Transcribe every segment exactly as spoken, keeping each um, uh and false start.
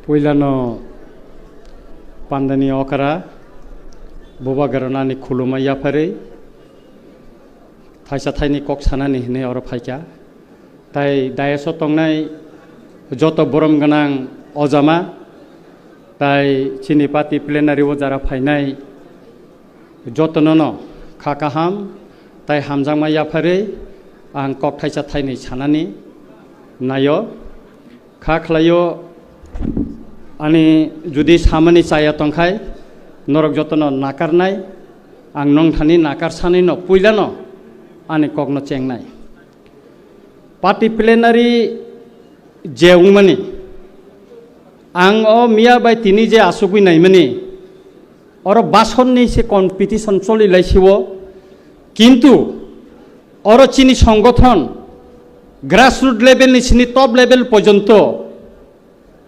Puilano pandani okra, bubagrano ani khuluma yapharwi, thaisa thaini kok sanani hinwi oro phaikha. Tai dais o tongnai joto borom gwnang ojama, tai chini party plenary o jara phainai jotonono kha kaham tai hamjakma yapharwi ang kok thaisa thaini sanani naio. Kha khlaio, ani judi samani chaya tongkhai, norok jotono nakarnai, ang nongthani nakarsanino puilano ani kokno chengnai. Party plenary je wngmani, ang o miya bai tini je asugwi naimani, oro basonni se competition choli laisio, kintu oro chini songothon grassroot level ni sini top level porjonto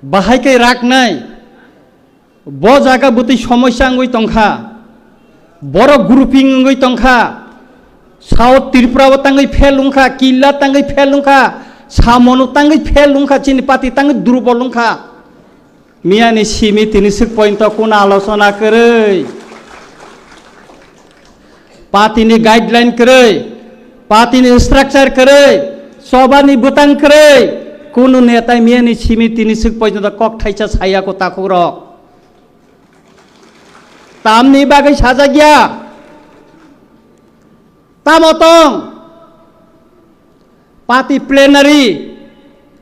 bahai khe raknai, bo jaga bwtwi somosya wngwi tongkha, borok grouping wngwi tongkha, South Tripura o tangwi fail wngkha, Killa tangwi fail wngkha, Samonu tangwi fail wngkha, chini party tangwi durbol wngkha. Miyani simi tini swk pointo kuna alochona kwrwi. Party ni guideline kwrwi, party ni structure kwrwi, chobani bwtang kwrwi, kunu netai miyani simi tini swk pointo kok thaisa saya ko takhuk rok. Tamni bagwi sajak ya? Tamo tong? Party plenary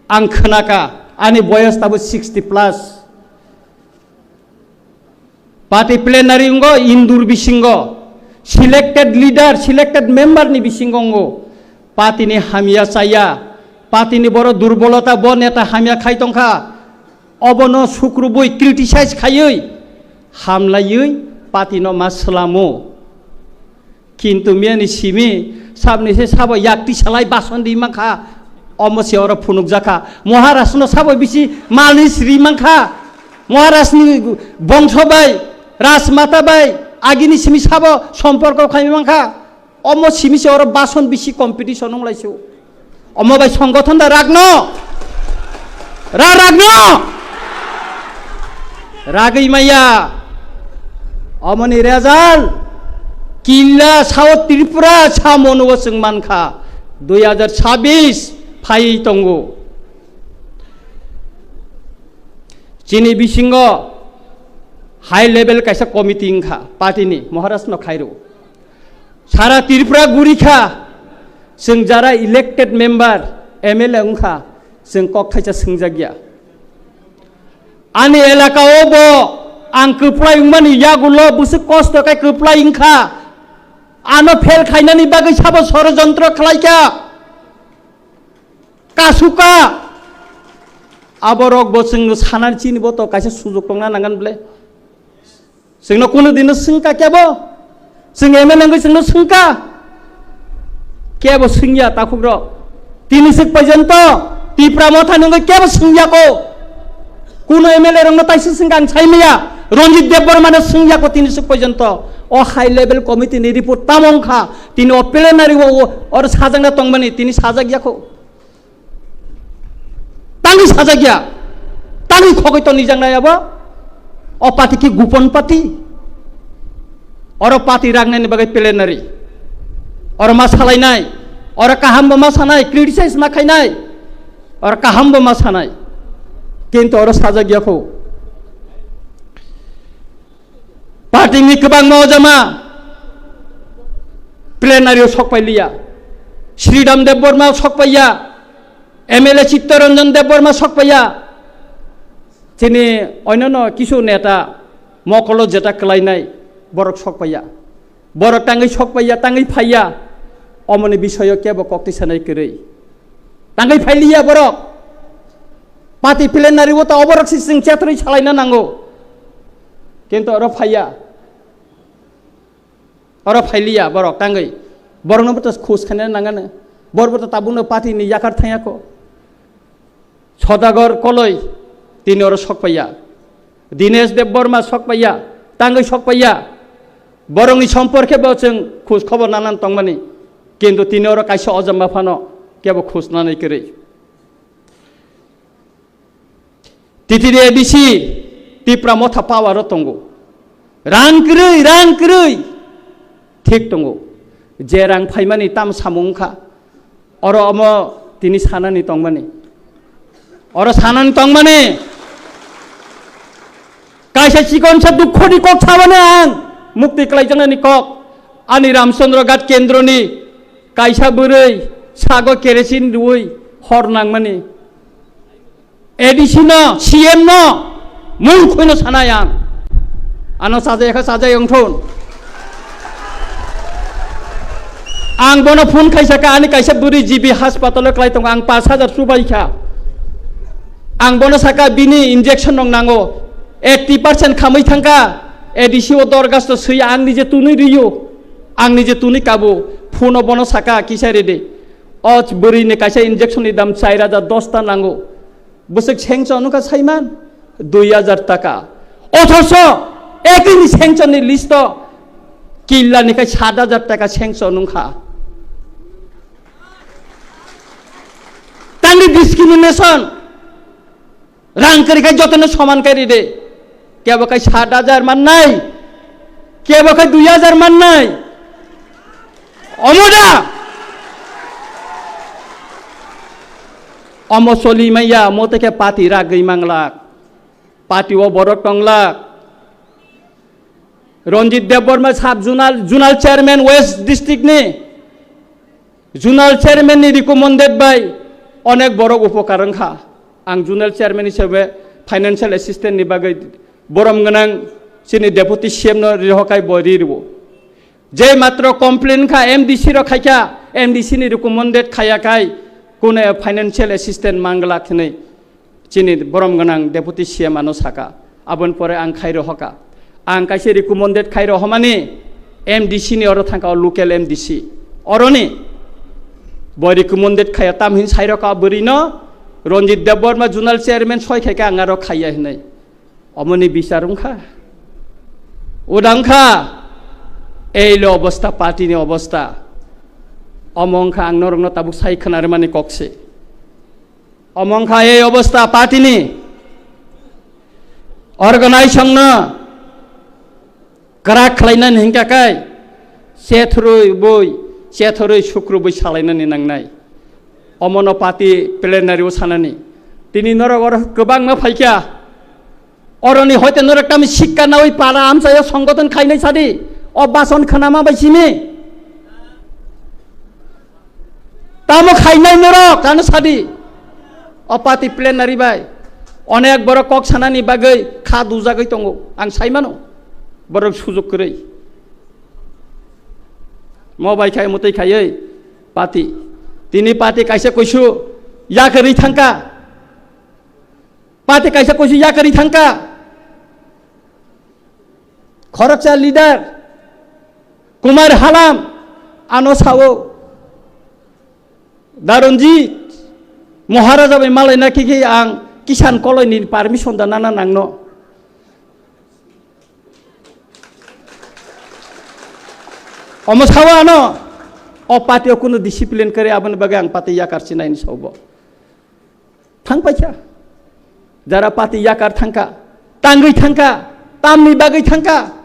ang khwnaka, ani boyos tabo sixty plus. Party plenary wnggo indur bisingo, selected leader, selected member ni bisingo wnggo. Party ni hamya chaya, party ni boro durbolota, bo neta hamya khai tongkha, obono sukrubui criticize khaiwi, hamlaiwi party no ma swlamo. Kintu miyani simi sabni se sabo yakti salai bason di mankha, omo se oro phunukjakha. Maharaj no sabo bisi malis ri mankha. Maharaj ni bongso bai, rajmata bai, agini simi sabo somporko khai mankha. Omo simi se oro bason bisi competition wng lai se. Omo bai songothon da ragno. Ra ragno. Ragwi maya. Omoni result. Killa South Tripura samono chwng mankha. Dui hajar chabbish phai tongo. Chini bisingo high level kaisa committee wngkha party ni, Maharaj no khairo. Sara Tripura guri kha, chwng jara elected member, M L A wngkha, chwng kok thaisa swngjak ya. Ani elaka o bo ang kwplai wngmani yagulo bwswk kosto khe kwplai wngkha. Ano fail khainani bagwi sabo sorojontro khlaikha. Kasuka. Aborok bo chwngno sanani chini bo to kaisa sujuk tongna nangan ble. Chwngno kunu dino swngkha kebo? Chwng M L A wngwi chwngno swngkha? Kebo swngya takhukrok. Tini swk porjonto Tipra Motha nungwi kebo swngya ko. Kuno M L A rokno taisa swngkha ang saimaya. Ranjit Debbarma no swngya ko tini swk porjonto. O high level committee ni report tamo wngkha. Tini o plenary o, o, oro sajakna tongmani tini sajak ya ko. Tangwi sajak ya, tangwi khogwi tonijaknai abo. O party ki gupon party. Oro party ragnani bagwi plenary. Oro ma salainai, oro kaham bo ma sanai, criticize ma khainai. Oro kaham bo ma sanai. Kintu oro sajak ya kho. Party ni kwbangma ojama plenary o sok pai liya. Sridham Debbarma sok pai ya, M L A Chittaranjan Debbarma sok pai ya. Chini onyono kisu neta mokolo jeta kwlainai borok sok pai ya. Borok tangwi sok pai ya, tangwi phai ya. Omoni bisoyo kebo kok twi sanai kwrwi. Tangwi phai liya borok. Party plenary o ta oborok si chwng chetrwi salaina nango. Kintu oro phai ya. Oro phai liya borok tangwi. Borokno bo to khus khaina nangano. Borok bo to tabukno party ni yakar thangya ko. Sodagar Koloi tini oro sok pai ya. Dinesh Debbarma sok pai ya. Tangwi sok pai ya. Borokni somporke bo chwng khus khobor nanan tongmani. Kintu tini oro kaisa ojama phano kebo khus nanai kwrwi. T T D A D C Tipra Motha power o tongo. Rang kwrwi, rang kwrwi. Thik tongo. Je rang phaimani tam samung wngkha. Oro omo tini sanani tongmani. Oro sanani tongmani. Kaisa chikonsa dukhoni kok sabani ang mukti klaijaknani kok. Ani Ramchandra Ghat kendroni kaisa bwrwi sago kerosin rwui hor nangmani. A D C no, C M no, mung khuino sanai ang. Ano sajai kha sajai wngthun. Ang bono phone khaisa kha, ani kaisa bwrwi G B hospital o klai tongo, ang pash hajar chubai kha. Ang bono saka bini injection rok nango, eighty percent khamwi thangkha, A D C o dorgasto swiya ang nije tunui riyo, ang nije tunui kabo, phone o bono saka kisa rede. O bwrwi ni kaisa injection ni dam char hajar dosta nango. Bwswk sengchon wngkha saiman dui hajar taka. Othoso ekini sengchon ni list o killa ni khai sat hajar taka sengchon wngkha. Tangni discrimination. Rang kwrwi khai jotono soman kai ride. Kebo khai sat hajar mannai, kebo khai dui hajar mannai. Omo da? Omo choli maya, mo teke party ragwi manglak. Party o borok tonglak. Ranjit Debbarma sub zonal, zonal chairman West district ni. Zonal chairman ni recommended bai onek borok upokar wngkha. Ang zonal chairman hisabe financial assistant ni bagwi borom gwnang chini deputy C M no rihokai bo ri rwo. Je matro complain kha M D C rok khaikha, M D C ni recommended khaya kai kune financial assistant mangla khnwi. Chini borom gwnang deputy C M ano saka, aboni pore ang khai rohoka. Ang kaisa recommended khai rohomani M D C ni oro thangka, o local M D C. Oroni bo recommended khaya, tam hin sai roka bwrwi no, Ranjit Debbarma zonal chairman soi khaika ang aro khaiya hinwi. Omoni bichar wngkha. Uda wngkha. Ei lo obosta, party ni obosta. Omo wngkha ang norokno tabuk sai khwnarwmani kok se. Omo wngkha ei obosta party ni. Organization no kwrak khlainani hinkha kai chethorwi bui, chethorwi sukrubwi salainani nangnai. Omono party plenary o sanani. Tini norok oro kwbangma phaikha. Oroni hoite norok tamo sikka nawi para amchaio songgoton khainai sadi. O bason khanama bai simi. Tamo khainai norok, ano sadi. O party plenary bai. Onek borok kok sanani bagwi kha dujagwi tongo. Ang saimano. Borok sujuk kwrwi. Mo bai khai mwtwi khaiwi party. Tini party kaisa kuisu yakarwi thangka. Party kaisa kuisu yakarwi thangka. Khoroksa leader Kumar Halam ano sao, "Da Ranjit, Maharaja bai malaina khe khe ang Kisan Koloi ni permission da nana nangno." Omo sao ano, o party o kunu discipline kare aboni bagwi ang party yakar sinai ni sao bo. Thang paikha. Jara party yakar thangka, tangwi thangka, tamni bagwi thangka.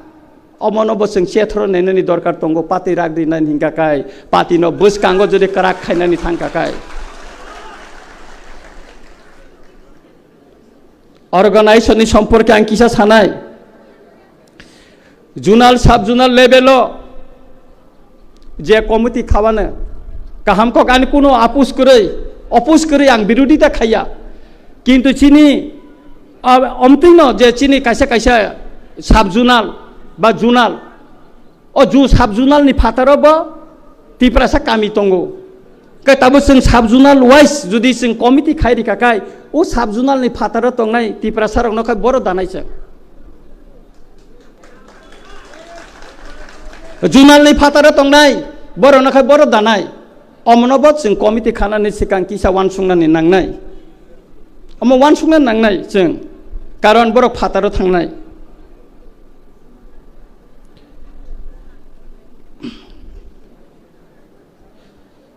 Omono bo chwng chethoro nainani dorkar tongo, party rak rinani hinkha kai, party no bwskango jodi kwrak khainani thangka kai. Organization ni somporke ang kisa sanai. Zonal, sub zonal level o je committee khabane kaham kok ani kuno apus kwrwi, opus kwrwi ang birodita khaiya. Kintu chini, ah, omtwino je chini kaisa kaisa sub zonal ba zonal, o ju sub zonal ni phataro bo Tiprasa kami tongo. Khe tabo chwng sub zonal wise jodi chwng committee khai rikha khai, o sub zonal ni phataro tongnai Tiprasa rokno khai boro danai chwng. Zonal ni phataro tongnai borokno khai boro danai. Omono bo chwng committee khanani swkang kisa uansuknani nangnai. Omo uansukna nangnai chwng. Karon borok phataro thangnai.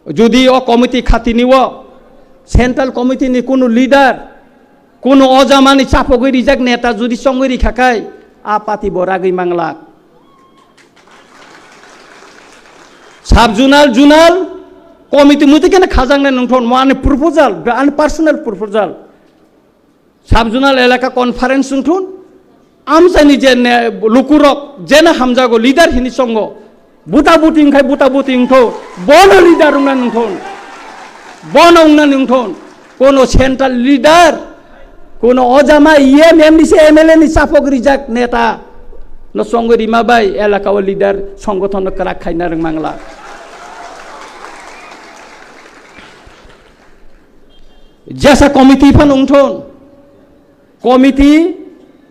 Jodi o committee khatini o central committee ni kunu leader Kuno o jamani chapogwi rijak neta jodi chongwi rikha khai, a party bo ragwi manglak. Sub zonal, zonal committee muti kene khajaknai nungthon, mo ani proposal, ani personal proposal. Sub zonal elaka conference wngthun, amchaini je ne, lukurok jena hamjago leader hini chongo, buta buti wngkhai buta buti wngthun, bono leader wngna nungthun, bono wngna nungthun, kono central leader, kono ojama E M, M D C, M L A ni chapok rijak neta no chongwi rima bai elaka o leader songgothon no kwrak khaina rwngmangla. Jesa committee phano wngthun, committee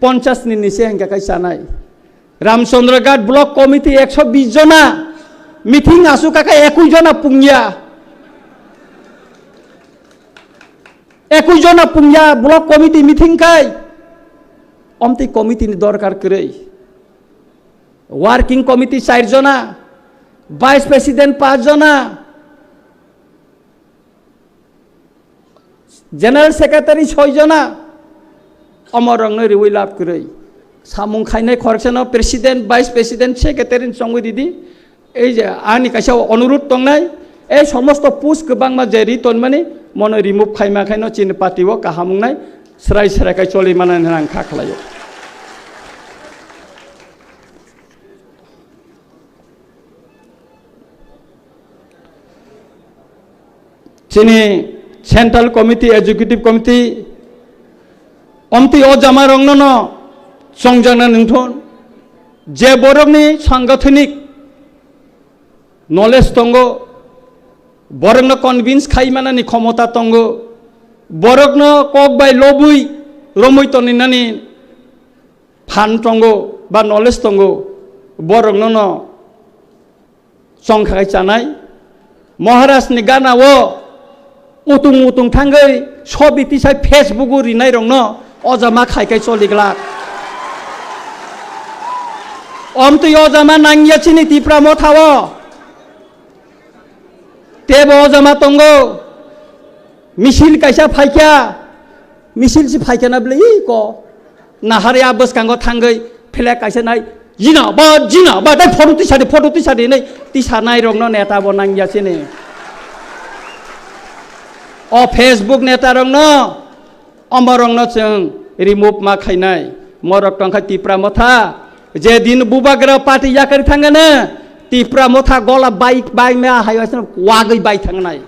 ponchas ni nise hingka kai chanai. Ramchandra Ghat block committee ekso bis jona meeting asu kaka ekui jona pungya. Ekui jona pungya block committee meeting kai. Omtwi committee ni dorkar kwrwi. Working committee char jona, vice president panch jona, general secretary soi jona, omorokno riwi lab kwrwi. Samung khainai khoroksa no president, vice president, secretary ni chongwi didi. Ei je ani kaisa onurut tongnai, ei somosto post kwbangma je ri tonmani, mono remove khaima khaino chini party o kaham wngnai, srai srai kai choli manani ang kha khlaio. Chini Central Committee, Executive Committee, omtwi o jama rokno no chongjak na nungthun, je borokni sangathanik knowledge tongo, borokno convince khai manani khomota tongo, borokno kok bai lobwi romwi toninani phan tongo ba knowledge tongo, borokno no chongkha kai chanai. Maharaj ni gana o utung utung thangwi sobi tisai Facebook o rinai rokno ojama khai kai choli glak. Omtwi ojama nangya chini Tipra Motha o. Tebo ojama tongo. Misil kaisa phaikya. Misil si phaikya na bwle iko. Nahari a bwskango thangwi flag kaisa nai. Jina ba, jina ba, dai photo tisadi, photo tisadi nai. Tisanai rokno neta bo nangya sini. O Facebook neta rokno, omorokno chwng remove ma khainai. Morok tongkha Tipra Motha. Je din Bubagra party yakari thangana, Tipra Motha gola bai, bai ma hai waisano wagwi bai thangnai.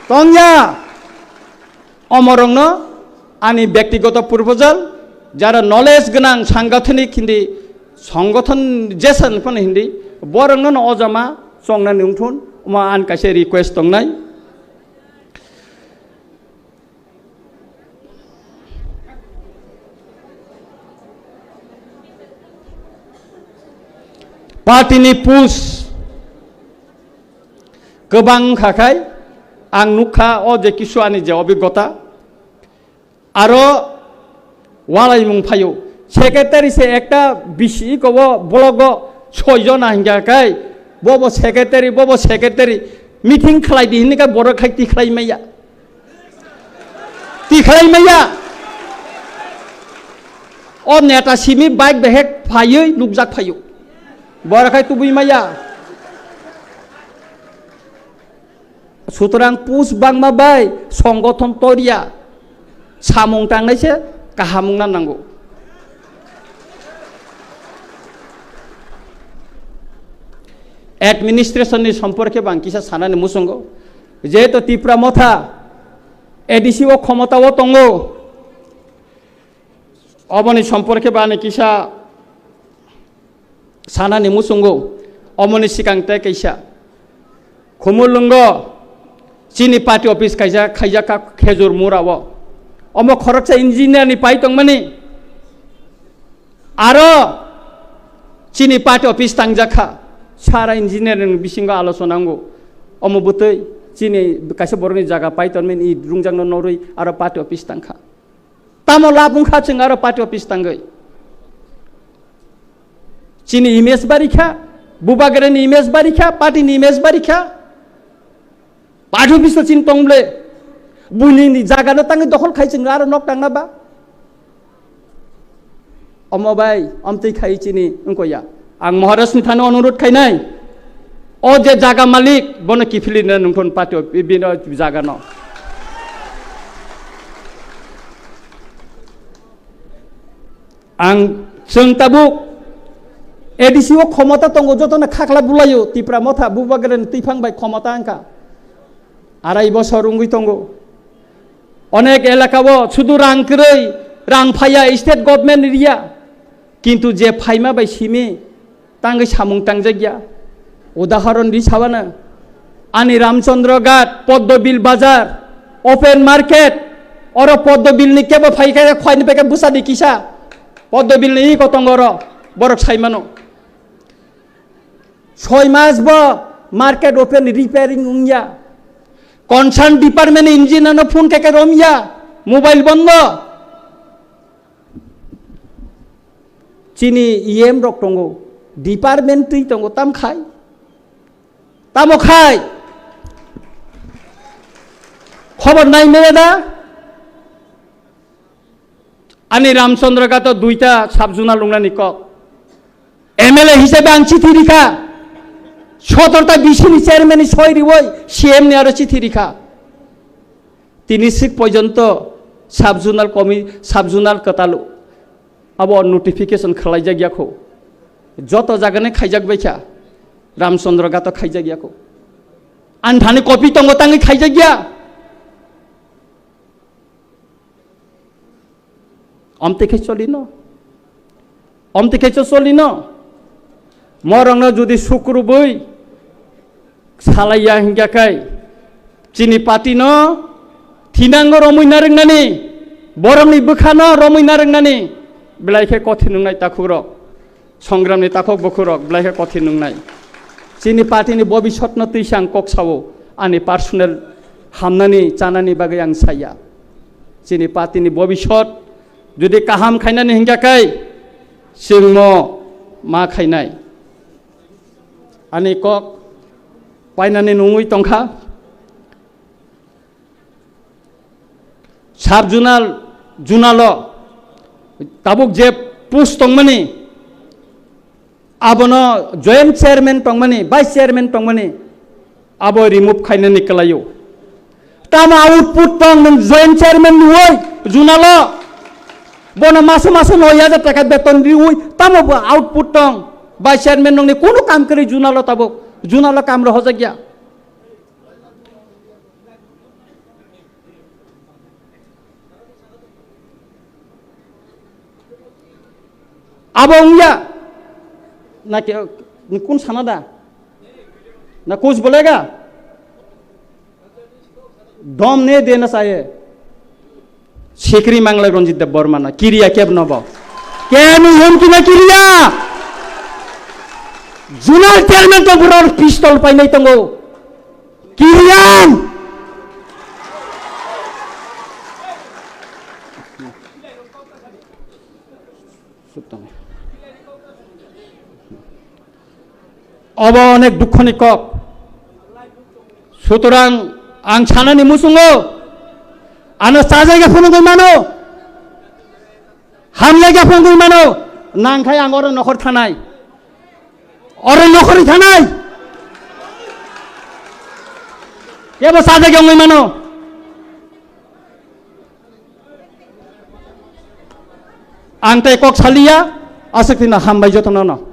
Tongya. Omorokno ani byaktigoto proposal, jara knowledge gwnang sangathanik hindi, songothon jesan phano hindi, borokno no ojama chongnani wngthun, omo ani kaisa request tongnai. Party ni push kwbang wngkha khai, ang nukha o je kisu ani je obiggota, aro walaimung phaio. Secretary se ekta bisi iko o block o soi jona hingkha khai, bobo secretary, bobo secretary, meeting khlai di hinwi khe borok khai tikhlai maya. Tikhlai maya. O neta simi bike behek phaiwi nukjak phaio. Borok khai tubui maya. Sutrang push bangma bai songothon toriya. Samung tangnai se kaham wngna nango. Administration ni somporke bo ang kisa sanani muchungo. Jehetu Tipra Motha A D C o khomota o tongo. Oboni somporke bo ani kisa sanani muchungo. Omoni sikang tei kaisa Khumulwngo chini party office kaisa khaijak kha Khejur Mura o. Omo khoroksa engineer ni pai tongmani. Aro chini party office tangjak kha. Sara engineer ni bisingo alochona wngo. Omo bwtwi chini kaisa borokni jaga pai tongmani, i rungjakno norwi aro party office tangkha. Tamo lab wngkha chwng aro party office tangwi? Chini image bari kha, Bubagrani image bari kha, party ni image bari kha. Party office o chini tong ble. Buini ni jaga no tangwi dokhol khai chwng aro nok tangna ba. Omo bai, omtwi khai chini wngko ya. Ang Maharaj ni thani onurut khainai. O je jaga malik, bono kiphilina nungthon patio, bino jaga no. Ang chwng tabuk A D C o khomota tongo, jotono khakla bulaio, Tipra Motha, Bubagrani twiphang bai khomota wngkha. Arai bosor wngwi tongo. Onek elaka o sudu rang kwrwi, rang phaiya, state government riya. Kintu je phaima bai simi, tangwi samung tangjakya. Udahoron ri sabana. Ani Ramchandra Ghat, Poddobil Bazar, open market, oro Poddobil ni kebo phai khe khwai ni packet bwsa di kisa. Poddobil ni iko tongo oro, borok sai mano. Soi mas bo market open repairing wngya. Concern department engineer no phone khe khe romya, mobile bondo. Chini E M rok tongo, department twi tongo, tam khai? Tamo khai? Khobor nai mele da? Ani Ramchandra Ghat o duita sub-zonal lungnani kok. M L A hisabe ang chithi rikha. Sotorta B C ni chairman ni soi riwoi C M ni aro chithi rikha. Tini sik porjonto sub-zonal komi-, sub-zonal kwtal abo notification khwlaijak yakho. Joto jagani khaijak baikha. Ramchandra Ghat o khaijak yakho. Ani thani copy tongo tangwi khaijak ya. Omtwi khe cholino. Omtwi khe cho cholino. Morokno jodi sukrubwi salaiya hinkha khe chini party no thinango romwi narwknani, borokni bwkhano romwi narwknani belai khe kothin wngnai takhukrok. Songramni takhuk bukhurok belai khe kothin wngnai. Chini party ni bobisotno twi se ang kok sao, ani personal hamnani chanani bagwi ang saya. Chini party ni bobisot jodi kaham khainani hinkha khe chwngno ma khainai. Ani kok painani nungwi tongkha. Sub-zonal, zonal o tabuk je post tongmani, abono joint chairman tongmani, vice chairman tongmani, abo remove khainani kwlaio. Tamo output tong nwng joint chairman nuwoi zonal o? Bono maso maso noi hajar taka beton riwi tamo bo output tong? Vice chairman nongni kunu kam kwrwi zonal o tabuk, zonal o kam rohorjakya. Abo wngya na ke, ni kun sana da? Na kuch bolega? Dom ne dena chahiye. Sikri manglai Ranjit Debbarma na kiriya keb nobo. Kenu hum kina kiriya. Zonal chairman to burar pistol painai tongo. Kiriyan. Obo onek dukhoni kok. Sutorang ang sanani muchungo ano chajaiga phunugwi mano, hamjaiga phunugwi mano, nangkhai ang oro nokhor thanai, oro nokhorwi thanai, kebo chajaiga wngwi mano. Ang tei kok saliya, aswk tino hambai jotono no.